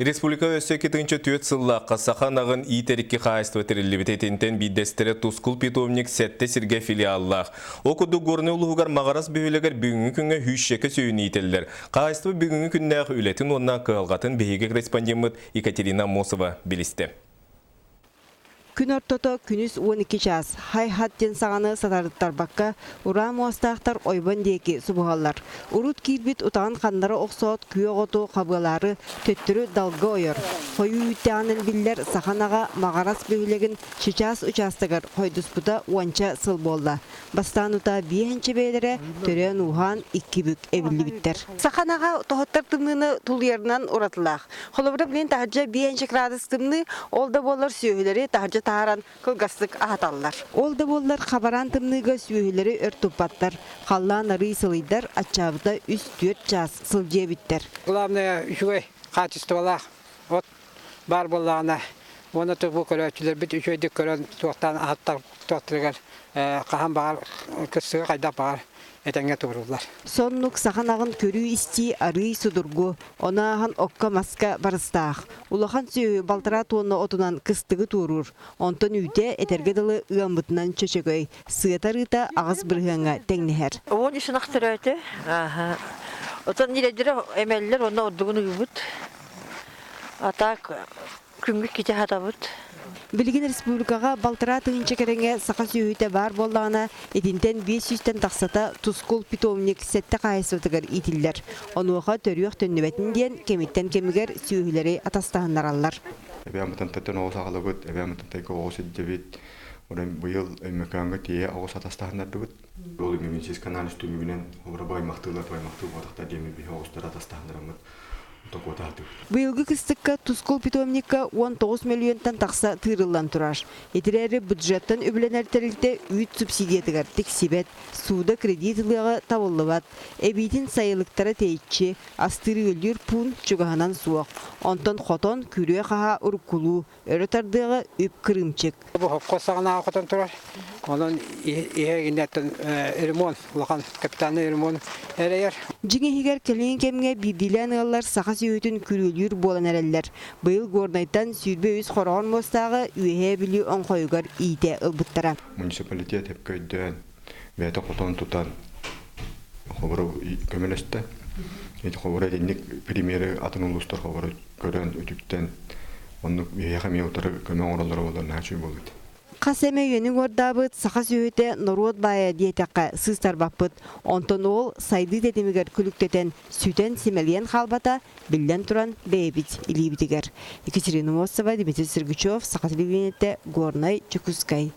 Республика өссө 2004 сыллаахха саха ынаҕын иитэр икки хаһаайыстыба тэриллибит. Итинтэн биирдэстэрэ Тускул питомник сэттэ сиргэ филиаллаах. Ол курдук Горнай улууһугар Маҕарас бөһүөлэгэр бүгүҥҥү күҥҥэ сүүсчэкэ сүөһүнү иитэллэр. Хаһаайыстыба бүгүҥҥү күннээх үлэтин уонна кыһалҕатын биһиги корреспондеммыт Екатерина Аммосова билистэ. Күн ортото күнүс 12 чаас, хай-хат диэн саҥаны сатарыттарбакка, ураа муостаахтар ойбон диэки субуһаллар. Урут киирбит утаҕын ханнара охсоот күөх оту хабыалаары төттөрү далга ойор. Хойуу үүттээҕинэн биллэр саха ынаҕа Маҕарас бөһүөлэгин Чычаас учаастагар хойдуспута уонча сыл буолла. Бастаан утаа биэһинчэ бэйэлэрэ төрөөн-ууһаан икки бүк эбиллибиттэр. Саха ынаҕа тоһуттар тымныыны тулуйарынан уратылаах. Холобура, билигин таһырдьа биэһинчэ градус тымныы, ол да буоллар сүөһүлэри таһырдьа таһааран кылгастык аһаталлар. Ол да буоллар хабараан тымныыга сүөһүлэри өр туппаттар. Халлаан арыый сылыйдар, аччаабыта үс-түөрт чаас сылдьыа эбиттэр. Главное, үчүгэй хаачыстыбалаах от баар буоллаҕына уонна бу көрөөччүлэрбит үчүгэйдик көрөн туохтаан аһаттар туохтарыгар хаһан баҕар кырсыга хайдах баҕар этэҥҥэ туоруллар. Соннук саха ынаҕын көрүү-истии арыый судургу, ону ааһан окко-маска барыстаах. Улахан сүөһү балтараа туонна отунан кыстыгы туоруур, онтон үүтэ этэргэ дылы ыаммытынан чөчөгөй, сыата-арыыта 8 бырыһыаҥҥа тэҥнэһэр. 13 ынах төрөөтө. Отон ньирэйдэрэ эмэллэр уонна ордугун ыыбыт. А так күҥҥүт кити хатабыт. Билигин республикаҕа 1,5 кэриҥэ саха сүөһүтэ баар буоллаҕына, итинтэн 500-тэн тахсата Тускул питомник сэттэ хаһаайыстыбатыгар иитиллэр. Онуоха төрүөх төннүбэтин диэн кэмиттэн кэмигэр сүөһүлэри атастаһыннараллар. Эбээн Бытантайтан оҕус аҕалабыт, Эбээн Бытантайга оҕус илдьэбит. Онон быйыл Өймөкөөҥҥө тиийэ оҕус атастаһыннардыбыт. Ол медицинскэй анализ түмүгүнэн олоро баймахтыылар, баймахтыы буотахтар диэммит биһи оҕустары атастаһыннараммыт. Быйылгы кыстыкка Тускул питомникка 19 мөлүйүөнтэн тахса тыырыллан турар. Итирээри бюджеттан үбүлэнэр тэрилтэ үүт субсидиятыгар тиксибэт, сууда кредит ылыаҕа табыллыбат, эбиитин сайылыктара тэйиччи, астыыр-үөллүүр пуун чугаһынан суох. Онтон хотон, күрүө-хаһаа уруккулуу, өрө тардыаҕа үп кырыымчык. Бу хопко саҕана хотон турар. Онон иһэ иннеттэн ремонт, улахан капитальный ремонт эрэйэр. Дьиҥ иһигэр кэлиҥҥи кэмҥэ биирдиилээн ыаллар саха сүөһүтүн күрүөлүүр буолан эрэллэр. Быйыл Горнайтан 23 хороҕор муостааҕы Үөһээ Бүлүү оҥхойугар иитэ ылбыттара. Муниципалитет эпкэ өйдөөн, бэйэтэ хотон тутан хобору көмөлөстө. Ити хоборо итинник примеры атын улуустар хоборо көрөн, үтүктэн оннук биһиэхэ эмиэ утары көмө оҥороллоро буоллар наһаа үчүгэй буолуо этэ. Хас эмэ үйэни уҥуордаабыт саха сүөһүтэ норуот баайа диэтэххэ сыыстарбаппыт. Онтон ол сайдыы тэтимигэр күлүктэтэн, сүтэн-симэлийэн хаалбата, биллэн туран, бэйэбит илиибитигэр. Екатерина Мосова, Дмитрий Сергучев, Саха телевидениетэ, Горнай, Дьокуускай.